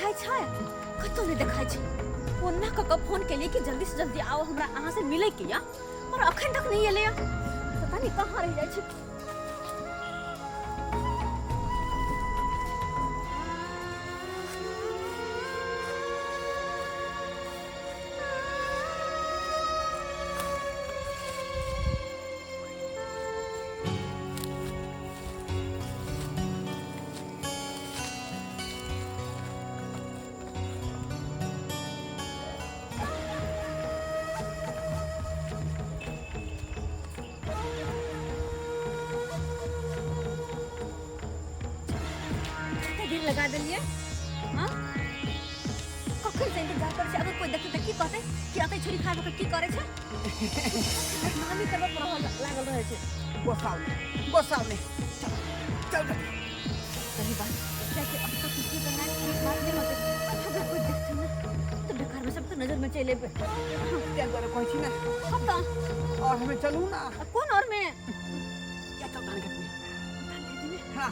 देखाइ छै कतौ नहि देखाइ छै कोना कऽ कऽ फोन केलियै कि जल्दी से जल्दी आओ हमरा अहाँ से मिलै के या पर अखन तक नहि एलै पता नहि कहाँ रहि जाइ छै कते दिन लगा देलियै हाँ कखन से इंतजार करै छै अगर कोई देखतै तऽ की कहतै कि अतै छुरी खा कऽ की करै छै बदनामी करबऽ पर रहल लागल रहै छै गोसाउ गोसाउ नहि चल चल बेटी। सही बात कियाकि अब तक कुछ करना ठीक बात नहीं होते अगर कोई देखते ना तो बेकार में सबके नजर में चले एबै ताहि दुआरे कहै छी ने कतऽ और हमें चलू ना आ कोन और में या चल धान खेत में धान खेती में हाँ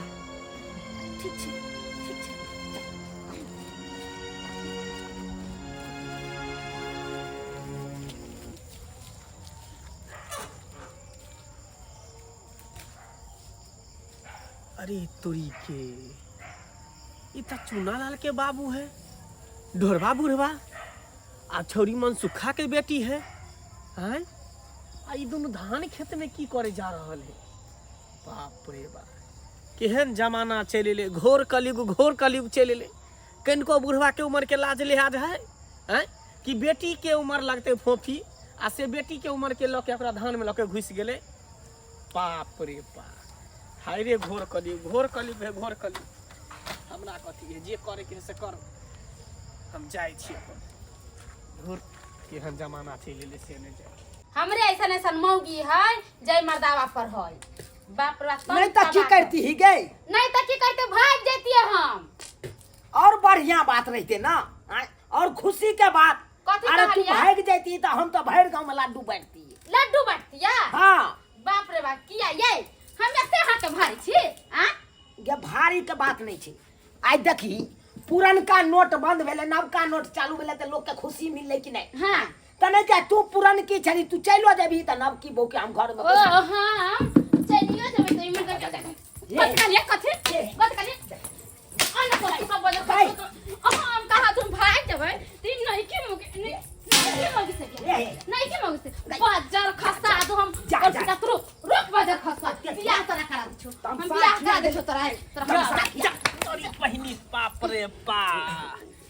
ठीक छै ठीक छै अरे तोरी के ई त चूना लाल के बाबू है ढोरबा बुढ़बा आ छौरी मनसुखा के बेटी है आँय आ ई दुनू धान खेत में की करे जा रहल है बाप रे बाप केहन जमाना चलि एलै घोर कलयुग घोर कलयुग चलि एलै कनिको बुढ़वा के उम्र के लाज लिहाज है आँय कि बेटी के उम्र लगतै फोफी आ से बेटी के उम्र के लऽ के ओकरा धान में लऽ के घुसि गेलै बाप रे बाप हाय रे घोर कलयुग घोर कलयुग है घोर कलयुग हमरा कथी है जे करे के है से कर हम जाइ छी अपन घोर केहन जमाना चलि एलै से नहि जाइ हमरे ऐसन ऐसन मौगी है जय मर्दावा पर है बाप रे बाप, नहीं तो की करती ही गई नहीं तो की करते भाग जैतिए हम और बढ़िया बात रहते ना आय, और खुशी के बात कथी अरे तू कहलियै? भाग जाती तो हम तो भर गांव में लड्डू बांटती लड्डू बांटतिया हाँ बाप रे बाप किया ये हम एते हाथ भारी छी आ गे भारी के बात नहीं छै आइ देखी पुरनका नोट बंद भेलै नवका नोट चालू भेलै तऽ लोक के खुशी मिललै कि नहि हाँ तऽ नहि जा तू पुरनकी छली तू चलो जेबही तऽ नवकी बहू के हम घर में ओ हाँ चलियो जेबै तऽ इमहर कथी कहलियै कथी कथी कहलियै अन्न कथी सब बजल भाई। हम कहा तुम भाग जेबै तीन नहीं की मुके नहीं की मौगी से नहीं की मौगी से बजर खसा दो हम जा, और जा। सीधा तू रुक रुक बजर खसा बियाह तोरा करा दै छौ हम बियाह करा दै छौ तोरा तोरा जा तोरी बहिनी बाप रे बा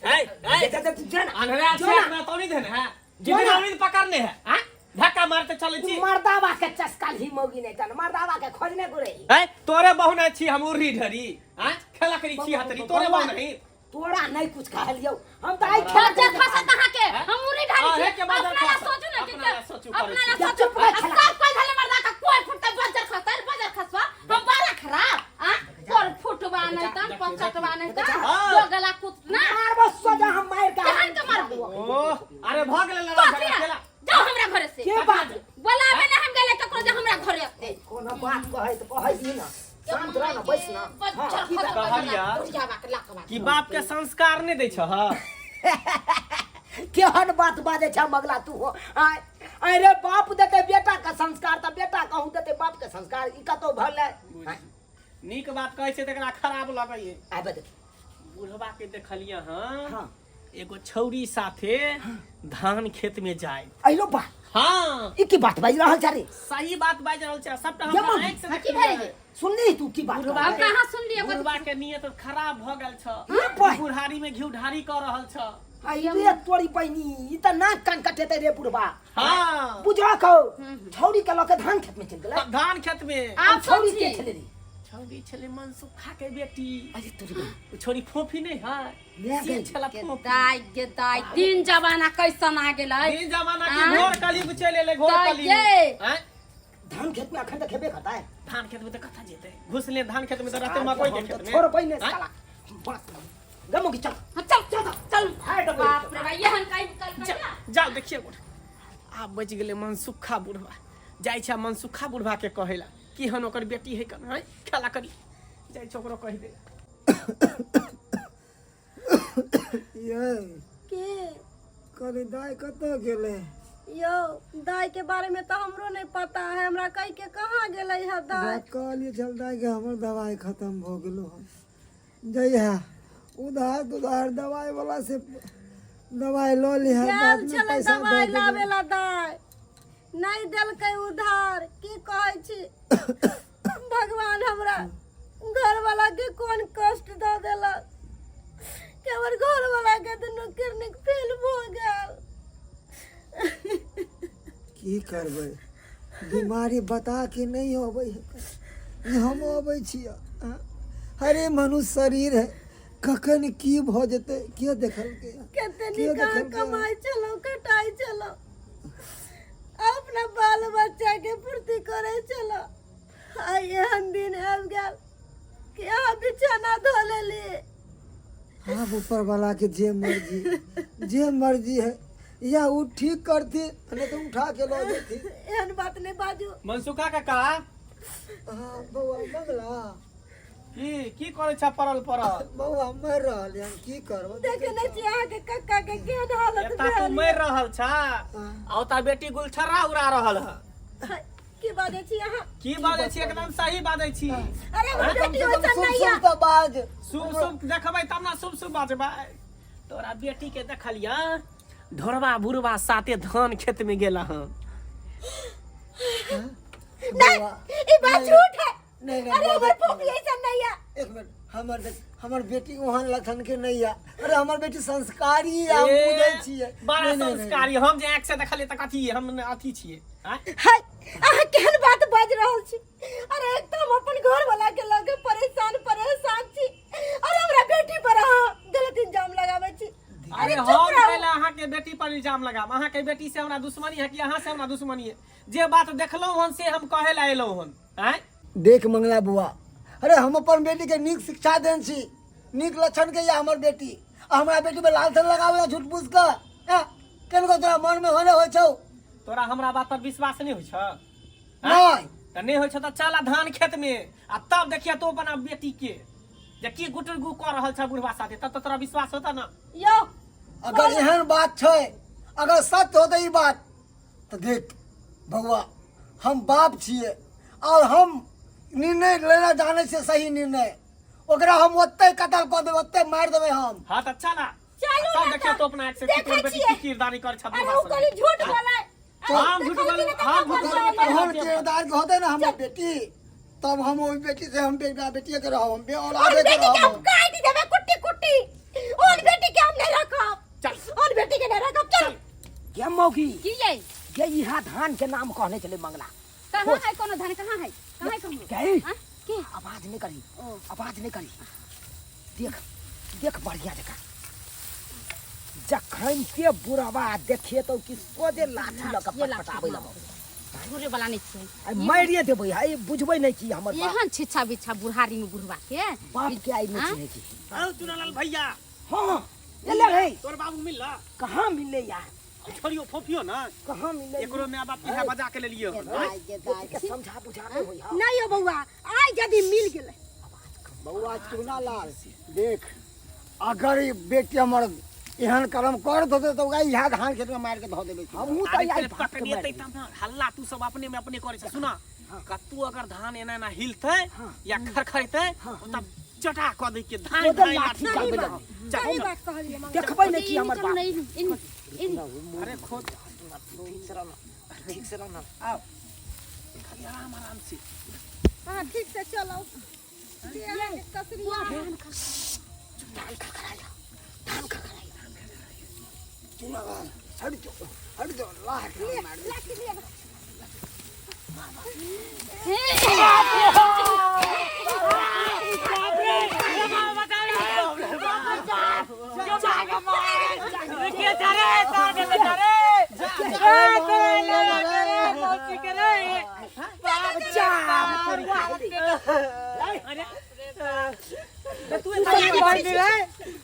है है जा, जा, जा ना। अनहरा जो छै ना। अपना तो नहीं देने है जो जितना ना। उम्मीद पकड़ने है हां धक्का मारते चले छी मर्दावा के चस्का ही मौगी नहीं तन मर्दावा के खोजने गुरे है तोरे बहु नहीं छी हम उर्री ढरी हां खेला करी छी हतरी तोरे बहु नहीं तोरा नहीं कुछ कहलियौ हम तऽ आइ खेल बजर खसा तहाँ के हम उरी ढारी हाँ, छी हे के बजर अपना ला खसा। सोचू ना कि अपना ला सोचू करै अपना ला छी। सोचू चुप रह आ छला। सब कोई धले मर्दा का कोई फुटता बजर खसा बजर खसवा हम बड़ा खराब आ कोर फुटवा नहीं तन पचटवा नहीं तन हाँ। दो गला कुत ना मारबो सोजा हम मार के केहन के मारबो? ओ अरे भग गेलै लड़ा कथी झगड़ा खेला जाओ हमरा घरे से के बात बोलाबे ना हम गेले ककरो जे हमरा घरे आते कोनो बात कहै तऽ कहै दी ना शांत रह ना बैस ना हाँ, की बात? कहलिया कि बाप के संस्कार नहीं दै छह केहन बात बाजै छ मगला तू हो आय अरे बाप देते बेटा के संस्कार तऽ बेटा कहूँ देते बाप के संस्कार ई कतौ भलै नीक बात कहै छै तकरा खराब लगैए आबे देख बुढ़वा के देखलिए हँ हाँ एगो छौरी साथे धान खेत में जाए अइलो बा हाँ ई की बात बाजि रहल छ रे सही बात बाजि रहल छै सबटा ये हमरा मम्मी, आँखि से हाँ, की देखलियै। भेलै गे? सुनली तू की बात बुढ़वा हम कहाँ सुनलियै बुढ़वा के नियत खराब भऽ गेल छ ये बा। बुढ़ारी में घी ढारी कऽ रहल छ आई रे तोरी बहिनी ई त नाक कान कटेतै रे बुढ़बा हाँ बुझा कहो छौरी के लऽ के धान खेत में चलि गेलै धान खेत में आब छौरी सोची। के छलै रे छौरी छलै मनसुखा के बेटी अरे तोरी बहिनी ओ छौरी फोफी नहीं है ले से गेल। छला गे फोफी दाइ गे दाइ दिन जमाना कैसन आ गेलै दिन जमाना के आँय? घोर कलयुग चलि एलै घोर तऽ कलयुग ये। आँय? धान खेत में अखन तक खेबे करता है धान खेत में तऽ कतऽ जेतै घुसले धान खेत में तऽ रहतै मकई के खेत में छोड़ पहिने आँय? साला बस गमो की चल हाँ, चल चल चल हाय डबल। बाप रे बा एहन कहीं कल जा जाओ देखिए गोट आब बचि गेलै मनसुखा बुढ़वा जाइ छै मनसुखा बुढ़वा के कहै ला कि हन ओकर बेटी है कन है खेला करी जाइ छै ओकरो कहि दे ये के कहली दाइ कतऽ गेलै? यौ दाई के बारे में तो हमरो नहीं पता है, हमरा कह के कहाँ गेलै है दाई? कहलिए चल दाइ के हमर दवाई खत्म भऽ गेलो हन, जइहा उधार तुधार दवाई वाला से दवाई लऽ लिहा, गेल बादमे छलै पैसा दऽ दवाई देबै। लाबे ला, दाई नहीं देलकै उधार। की कहै छी, भगवान हमरा घर वाला के कोन कष्ट दऽ देलक कि हमर घर वाला के दुनू किडनी फेल भऽ गेल। की करबै, बीमारी बता के नहीं अबै है, हम अबै छियै। अरे मनुष्य शरीर है, कखन की भऽ जेतै के देखलकै? कते के नीक अहाँ देखलकै? कमाइ छलहुँ खटाइ छलहुँ, अपना बाल बच्चा के पूर्ति करै छलहुँ, आइ एहन दिन आबि गेल कि अहाँ बिछाना धो लेली। आब ऊपर वाला के जे मर्जी, जे मर्जी है, या उ ठीक करती नहीं तो उठा के लऽ जेती। एहन बात नहि बाजू। मनसुखा काका। हाँ बौआ मंगला। की की करै छ पड़ल पड़ल? बौआ मरि रहल हन, की करब? देखे नहि छी अहाँके कक्का के केहन हालत एता तू भेल? मरि रहल छ आ ओता बेटी गुलछर्रा उड़ा रहल है। की बाजै छी अहाँ? की बाजै छी? एकदम सही बाजै छी। अरे हमर कम बेटी से कम वैसन शुभ नहीं शुभ है। तऽ बाज। शुभ शुभ देखबै तब ने शुभ शुभ बाजबै। तोरा बेटी के देखलिया ढोरबा बुढ़बा साथे धान खेत में गेला हन। नहीं, ई बात झूठ है। नहीं, नहीं, अरे बौआ, हमर देख- फोफी ऐसा नहीं है। एक मिनट, हमर देख, हमर बेटी ओहन लक्षण के नहीं है। अरे हमर बेटी संस्कारी है, हम बुझै छियै। बड़ा नहीं, नहीं, नहीं, संस्कारी। हम जे आँख से देखलियै तऽ कथी हम अथी छियै आँय? हाय, अहाँ केहन बात बाजि रहल छी? अरे एक तऽ हम अपन घर वाला के लऽ के परेशान परेशान छी और हमरा बेटी पर अहाँ गलत इल्जाम लगाबै छी। अरे चुप हम रहू। पहिले अहाँके बेटी पर इल्जाम लगाम? अहाँके बेटी से हमरा दुश्मनी है कि अहाँ से हमरा दुश्मनी है? जे बात देखलहुँ हन से हम कहे ला एलहुँ हन। आँय? देख मंगला बुआ, अरे हम अपन बेटी के नीक शिक्षा देन छी, नीक लक्षण के या हमर बेटी, आ हमरा बेटी पे लालछन लगावे झूठ फूस के केनको तोरा मन में होने होइ छौ? तोरा हमरा बात पर विश्वास नहीं होइ छ? नहीं। तऽ नहि होइ छ तऽ चल आ धान खेत में आ तब देखिया तो अपना बेटी के जे की गुटर गु कऽ रहल छ बुढ़वा साथे, तब तऽ तोरा विश्वास होता ना? यौ अगर एहन बात छै, अगर सत्य होतै ई बात तऽ देख बौआ, हम बाप छियै और हम निर्णय लेना जानै छियै, सही निर्णय। ओकरा हम ओतै कतल कऽ देबै, ओतै मारि देबै हम। हाँ तऽ चल आ। चलू तब ना देखिया तऽ। तो अपना आँख से देखै तोर बेटी छियै। की किरदानी कर छ अरे बुढ़वा ओ संगे। कनि झूठ बोलै। हम झूठ बोलू, हम झूठ बोलू तऽ ओहन किरदार के होतै ना हमर बेटी, तब हम ओहि बेटी से हम बेटा बेटिए के रहब, हम बे और औलादे के बेटी के हम रहब। काटि देबै कुट्टी कुट्टी। ओन बेटी के हम नहीं रखब। चल। ओन बेटी के नहीं रखब, चल। गे मौगी। की ये? गे इहा धान के नाम कहने चले मंगला। कहाँ है कोनो धान? कहाँ है, कहाँ है कोनो? गई। हाँ? की? आवाज नहीं करी। ओ। आवाज नहीं करी, देख देख बढ़िया जगह। जखन के बुढ़वा देखे तो कि सोझे लाठी लऽ के ये लाठी, पटपटाबै लगौ। घुरे वाला नहीं छै। आइ मारिए देबै, आइ बुझबै नहि कि हमर बाप। एहन छिछा बिछा बुढ़ारी में बुढ़वा के बाप के आइ नहि हाँ? चिन्है छी। औ चुनालाल भैया। हाँ एले रे। तोर बाबू मिलला? कहाँ मिलले यार? छोड़ियो फोफियो ना। कहाँ मिलले? एकरो माय बाप इहा बजा के लेलियो हन, आँय? बेटी के समझा बुझा के होई। हाँ। नहीं हो बउआ, आइ यदि मिल गेलै। बौआ चुना लाल, देख अगर ई बेटी हमर एहन कर्म कर देतै तऽ ओकरा इएह धान खेत में मारि के धऽ देबै। हमहूँ तऽ अरे आइ पहिले भात के पकड़ेतै मारि तब ना। हल्ला तू सब अपने में अपने करै छ। सुना, कतू अगर धान एना एना हिलतै या खरखरेतै, तब चटा कऽ दै के धान ओतऽ धान लाठी लाठी चलबै चलबै। लगबै। चल, सही चल। बात कहलियै मंगला। देखबै नहि कि हमर बाप। नहीं इन इन। अरे खोद। ठीक से रहना, ठीक से रहना। आओ खाली आराम आराम से। अहाँ ठीक से चलो। दे अहाँके कसरिया। धान खखराया, धान खखराया। चुना लाल, हट जाओ, हट जाओ, लाह के मार दे। लाठी लिअ।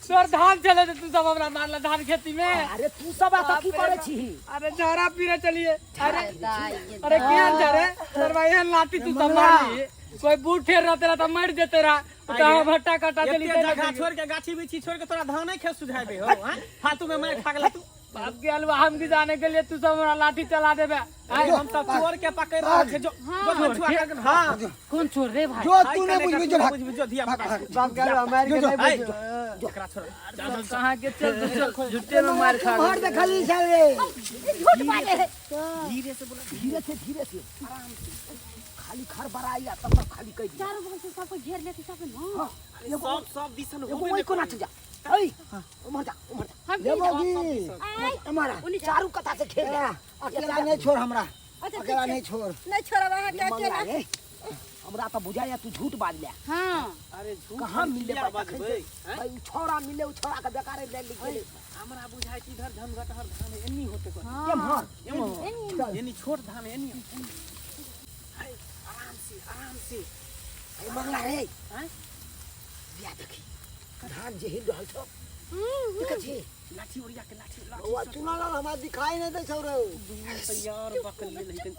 तोर धान चले त तू सब हमरा मारला धान खेती में। अरे तू सब एतऽ की करै छी? अरे झोरा पीरे चलिए। अरे अरे केहन झरे तोर भाई, एहन लाठी तू सब मारली। कोई बूढ़ ठेर रहते रहा तो मर जेते रहा तो हम भट्टा कटा देली एते जगह छोड़ के गाछी बिछी छोड़ के तोरा धान नहीं खेत सुझाबे हो हैं फालतू में मार खा गेला तू। बाप के अलवा हम की जाने के लिए तू सब हमरा लाठी चला देबे। आइ हम सब चोर के पकड़ रहल छै, जो जो छुआ के। हां कौन चोर रे भाई? जो तू नहीं बुझबी, जो भाग। बुझबी जो धिया पुता। बाप के अलवा मार के नहीं आइ बुझ एकरा छोड़। कहां के चल तू चल, झुट्टे में मार खा मार दे खाली चल रे। झूठ बाजे है। धीरे से बोला, धीरे से धीरे से आराम से, खाली खर बराइया तब तक खाली कह दिया। चारों बगल से सबको घेर लेते सब ना। एगो सब सब दिसन एगो होबे ओइ कोना चल जा, ऐ उमर जा उमर जा। हम ले मौगी। हमारा चारू कथा से खेल ले। अकेला नहीं छोड़ हमरा। अच्छा, अकेला ठीक नहीं छोड़। नहीं छोड़ब अहाँ के मंगला अकेला। रे, हमरा तो बुझाया तू झूठ बाज ले। हां अरे झूठ कहाँ मिले किया भाई बजबै, हैं? भाई उ छोरा मिले, उ छोरा के बेकारे ले लिख गेले। हमरा बुझाय कि इधर धनघट हर धान एनी होते को। एम्हर एम्हर एनी छोट धान एनी। हाय, आराम से आराम से। ए मंगला रे, हैं? बिया देखी धान जे हिल रहल छौ, देखै छी? लाठी ओरिया के लाठी बौआ लाठी चुना लाल हमरा दिखाई नहीं दे छौ रे। तैयार बकल ले लेकिन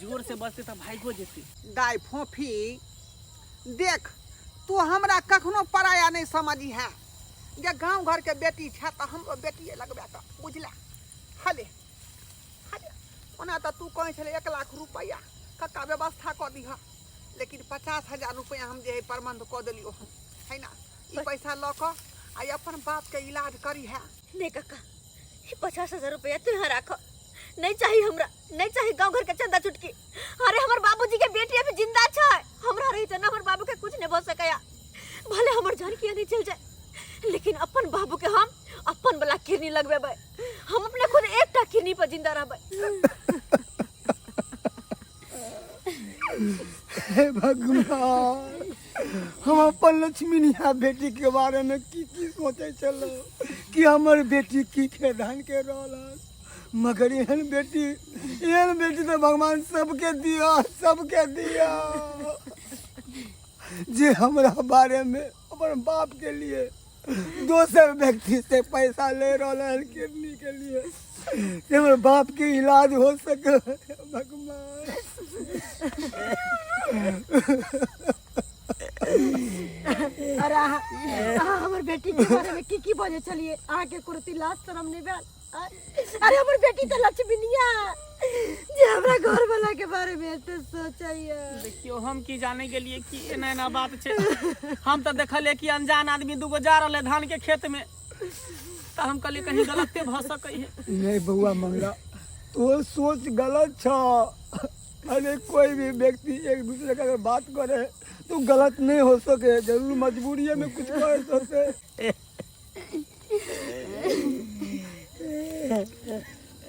जोर से बजते त भागो जेते। दाय फोफी देख, तू हमरा कखनो पराया नहीं समझी है। जे गांव घर के बेटी छै तऽ हमरो बेटिए लगबे तऽ बुझला। हले हले ओना तऽ तू कहै छलै 1 लाख रुपैआ कक्का व्यवस्था कऽ दिह, लेकिन 50,000 रुपैआ हम जे है प्रबंध कऽ देलियो हन, है ना? ई पैसा लऽ कऽ आ अपन बाप के इलाज करी है। नहीं कक्का, ई 50,000 रुपया तू यहाँ राख, नहीं चाहिए हमरा, नहीं चाहिए गांव घर के चंदा चुटकी। अरे हमर बाबूजी के बेटी अभी जिंदा छै, हमरा रही त ना हमर बाबू के कुछ नहीं भ सकया। भले हमर जान किया नहीं चल जाए, लेकिन अपन बाबू के हम अपन वाला किडनी लगबेबै। हम अपने खुद एकटा किडनी पर जिंदा रहबै। हे भगवान, हम अपन लक्ष्मीनिया बेटी के बारे में की की सोचे छलो कि हमर बेटी की के धान के रहल, मगर एहन बेटी, एहन बेटी तो भगवान सबके दिया, सबके दिया जे हमरा बारे में अपन बाप के लिए दोसर व्यक्ति से पैसा ले रहल है किडनी के लिए, कि हमर बाप के इलाज हो सके। भगवान अरे अहाँ हमर बेटी के बारे में की की बजे चलिए, अहाँ के कुर्ती लाज शरम नहीं भेल? अरे हमर बेटी तो लक्ष्मीनिया जे हमरा घर वाला के बारे में एते सोचैया। देखियो हम की जाने के लिए कि एना एना बात छै। हम तो देखलिए कि अनजान आदमी दूगो जा रहले धान के खेत में, तो हम कहलिए कहीं गलते भ सकै है। नहीं बउआ मंगला, तोर सोच गलत छ। अरे कोई भी व्यक्ति एक दूसरे का अगर बात करे तो गलत नहीं हो सके, जरूर मजबूरी में कुछ कर सके।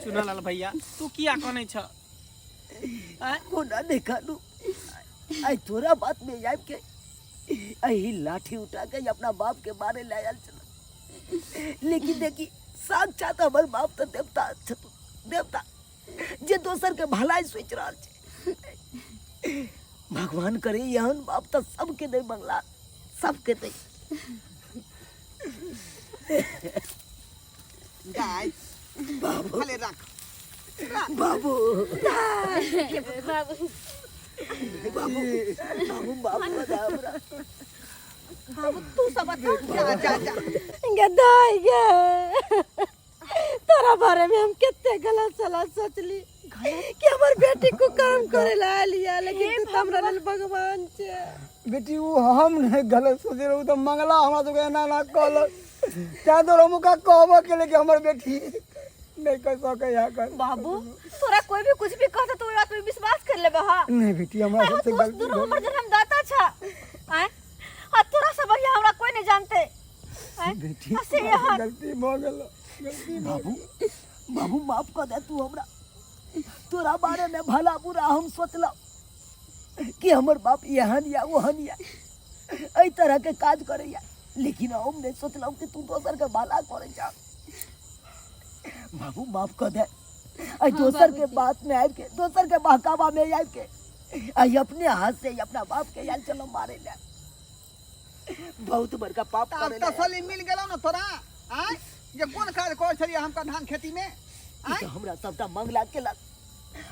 चुनालाल भैया तू किया कनै छ? कोना नहीं कानू, आई तोरा बात में आबि के अही लाठी उठा के अपना बाप के मारे ले आयल छल, लेकिन देखी साक्षात हमर बाप तो देवता छथु, देवता जे दोसर के भलाई सोच रहल छै। भगवान करे एहन बाप तो सबके दे बंगला, सबके दे। दाय बाबू हले रख बाबू बाबू बाबू बाबू बाबू हमरा बाबू तू सब बता। जा जा जा गदाई गे, तोरा बारे में हम कितने गलत सलाह सोचली कि हमर बेटी को काम करे ला लिया, लेकिन तू तो हमरा लेल भगवान छे। बेटी वो हम नहीं गलत सोचे रहो, तो मंगला हमरा सबके एना ना कहलक, तें दुआरे हम ओकरा कहबो केलियै कि हमर बेटी नहीं कर सकै है कर। बाबू तोरा कोई भी कुछ भी कहता तो ओइ बात पे विश्वास कर लेबे। हां नहीं बेटी, हमरा अरे सबसे तू गलती दुनू भेल। हमर जन्मदाता छा, आय आ तोरा से बढ़िया हमरा कोई नहीं जानते। आय बेटी आ से हमरा से यहाँ गलती भऽ गेल, गलती भऽ बाबू बाबू माफ कर दे तू हमरा, तोरा बारे में भला बुरा हम सोचलहुँ कि हमर बाप एहन या ओहन या एहि तरह के काज करैया, लेकिन हम नहीं सोचलहुँ कि तू दोसर के भला करे जा। बाबू माफ कर दे, एहि दोसर के बात में आबि के, दोसर के बहकावा में आबि के एहि अपने हाथ से अपना बाप के आयल चलो मारे ले, बहुत बड़का पाप आब करे ले। तसल्ली मिल गेलौ ने तोरा? आँय जे कोन काज करै छलियै हमका धान खेती में? ई तऽ हमरा सबटा मंगला केलक,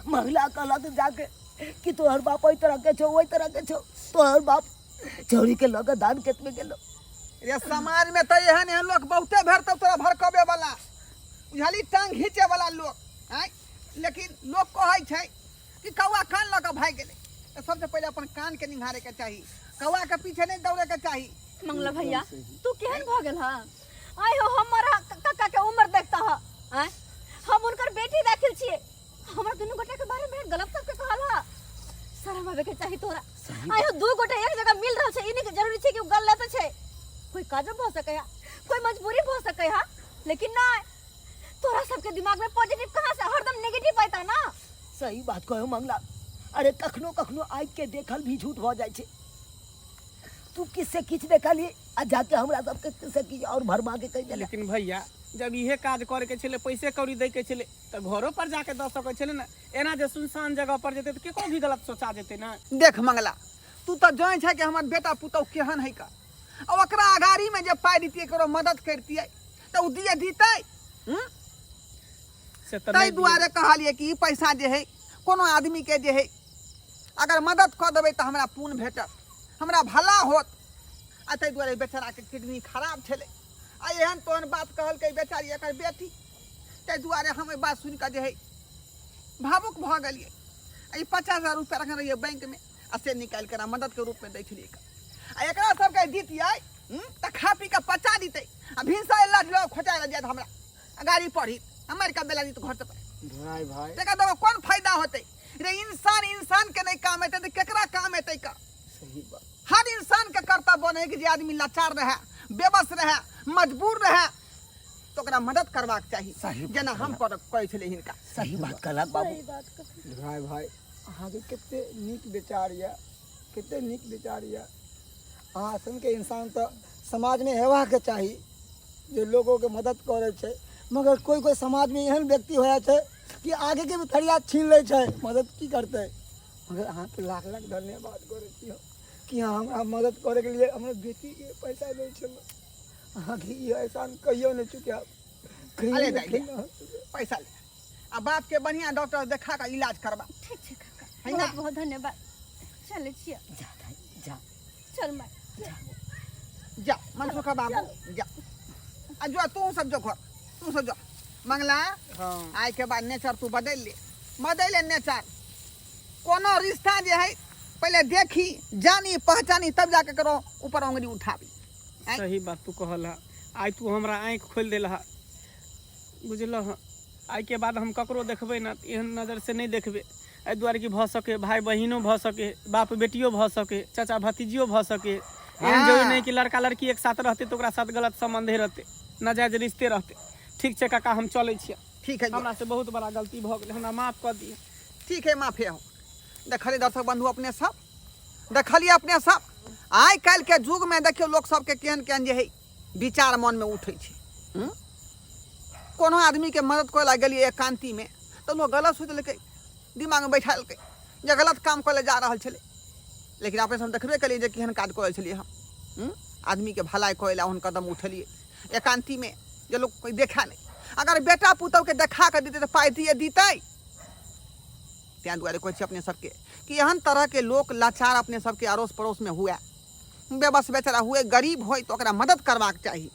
मंगला कहलक जाके कि तोहर बाप ओहि तरह के छौ, ओहि तरह के छौ। तोहर बाप छौरी के लऽ के धान खेत में गेलो। रे समाज में तऽ एहन एहन लोक बहुते भेटतौ तोरा भड़कबे वाला, बुझली, टांग घींचे वाला लोक आँय। लेकिन लोक कहै छै कि कौआ कान लऽ कऽ भागि गेलै, तऽ सबसे पहिले अपन कान के निंघारे के चाही, कौआ के पीछे नहि दौड़े के चाही। मंगला भैया तू केहन भऽ गेल हँ? आइ हो हमर काका के उम्र देखता ह, आँय हम उनकर बेटी देखल छियै, हमरा दुनू गोटा के बारे में गलत सबके कहल ह। शरम आबे के चाही तोरा। आइ हो दू गोटा एक जगह मिल रहल छै, ई नहीं जरूरी छै कि उ गलत छै, कोई काजो भऽ सकै है, कोई मजबूरी भऽ सकै है, लेकिन नहीं तोरा सबके दिमाग में पॉजिटिव कहाँ से, हरदम नेगेटिव आता ना। सही बात कहो मंगला। अरे कखनो कखनो आँखि के देखल भी झूठ भऽ जाइ छै। तू किससे किछु देखली आ जाके हमरा सबके किससे किछु और भरमा के कहि देला। लेकिन भैया जब इहे काज करे के छलै, पैसे कौड़ी दै के छलै, तऽ घरो पर जाके दऽ सकै छलै ने। एना जे सुनसान जगह पर जेतै तऽ केकरो भी गलत सोचा जेतै ने। देख मंगला, तू तऽ जानै छै कि हमर बेटा पुतहु केहन है का, आ ओकरा अगाड़ी में जे पाइ दितियै, ककरो मदद करतियै तऽ ओ दिए दितै। से तऽ ताहि नहि दुआरे कहलियै कि ई पैसा जे है कोनो आदमी के जे है अगर मदद कऽ देबै तऽ हमरा पुण्य भेटत, हमरा भला होत। आ ताहि दुआरे बेचाराके किडनी खराब छलै आ एहन तोहन बात कहलकै बेचारी एकर बेटी, ताहि दुआरे हम एहि बात सुनि कऽ जे है भावुक भऽ गेलियै। आ ई 50,000 रुपया रखने रहियै बैंकमे आ से निकालि कऽ मददके रूपमे दै छलियै। आ एकरा सबके दितियै तऽ खा पी कऽ पचा दितै आ भिनसर लऽ लऽ खोचा लऽ जायत हमरा आ गाड़ी पढ़ी आ मारि कऽ बेला दित घर से। भाई भाई तकर देखो कोन फायदा होतै रे? इंसान इंसान के नहीं काम एतै तऽ केकरा काम एतै का? सही बात। हर इंसान के कर्तव्य बने कि जे आदमी लाचार रहे, बेबस रहे, मजबूर रहे तो ओकरा मदद करबाक चाही, सही बात। जेना हम करै छलियै हिनका। सही बात कहलक बाबू। सही बात कहलक। भाई भाई अहाँके कते नीक विचार यऽ, कते नीक विचार यऽ। अहाँ सनके इंसान तऽ समाजमे हेबाक चाही जे लोगोके मदद करै छै, मगर कोइ कोइ समाजमे एहन व्यक्ति हो जाइ छै कि आगेके भी थरिया छीन लै छै, मदद की करतै। मगर अहाँके लाख लाख धन्यवाद करै छी हम कि अहाँ हमरा मदद करैके लिए हमरा बेटीके पैसा दै छलहुँ। अहाँके ई एहसान कहियो नहि चुकायब। अरे दाइ, ले, पैसा ले आ बाप के बढ़िया डॉक्टर देखा के इलाज करबा। ठीक छै काका, है ना? बहुत बहुत धन्यवाद। चलै छियै। जा दाइ जा। चल माय। जा मनसुखा बाबू जा, आ जो तू सब जो घर, तू सब जो। मंगला हाँ आइ के बाद नेचर तू बदलि ले, बदलि ले नेचर। कोनो रिश्ता जे है पहले देखी जानी पहचानी तब जाके करो ऊपर उंगली उठाबी। आँय? सही बात तू कहल हा। आइ तू हमरा आँखि खोलि देल हा, बुझलह हँ? आइ के बाद हम ककरो देखबै ने तऽ एहन नजर से नहि देखबै, एहि दुआरे कि भऽ सके भाय बहिनो भऽ सके, बाप बेटियो भऽ सके, चाचा भतीजियो भऽ सके। एहन जरूरी नहि कि लड़का लड़की एक साथ रहतै तऽ ओकरा साथ गलत सम्बन्धे रहतै, नाजायज रिश्ते रहतै। ठीक छै काका, हम चलै छियै। ठीक है। हमरा से बहुत बड़ा गलती भऽ गेलै, हमरा माफ कऽ दिअ। ठीक है, माफे हो। देखलिए दर्शक बंधु अपने सब, देखलिए अपने सब आइ काल्हि के युग में देखियौ लोक सबके केहन केहन जे है विचार मन में उठै छै। कोनो आदमी के मदद करे ला गेलिए एकांती में तऽ लोक गलत सोचि लेलकै, दिमाग में बैठा लेलकै जे गलत काम करे जा रहल छलै। लेकिन अपने सब देखबे केलिए जे केहन काज करै छलिए हम। आदमी के भलाई करे ला ओहन कदम उठेलिए एकांती में जे लोक कोई देखा नहीं। अगर बेटा पुतहु के देखा के दितै तऽ पाइ दिए दितै। तैं दुआरे कहै छी अपने सबके कि एहन तरह के लोक लाचार अपने सबके अड़ोस पड़ोस में हुए, बेबस बेचारा हुए, गरीब होय, तऽ ओकरा मदद करबाक चाही।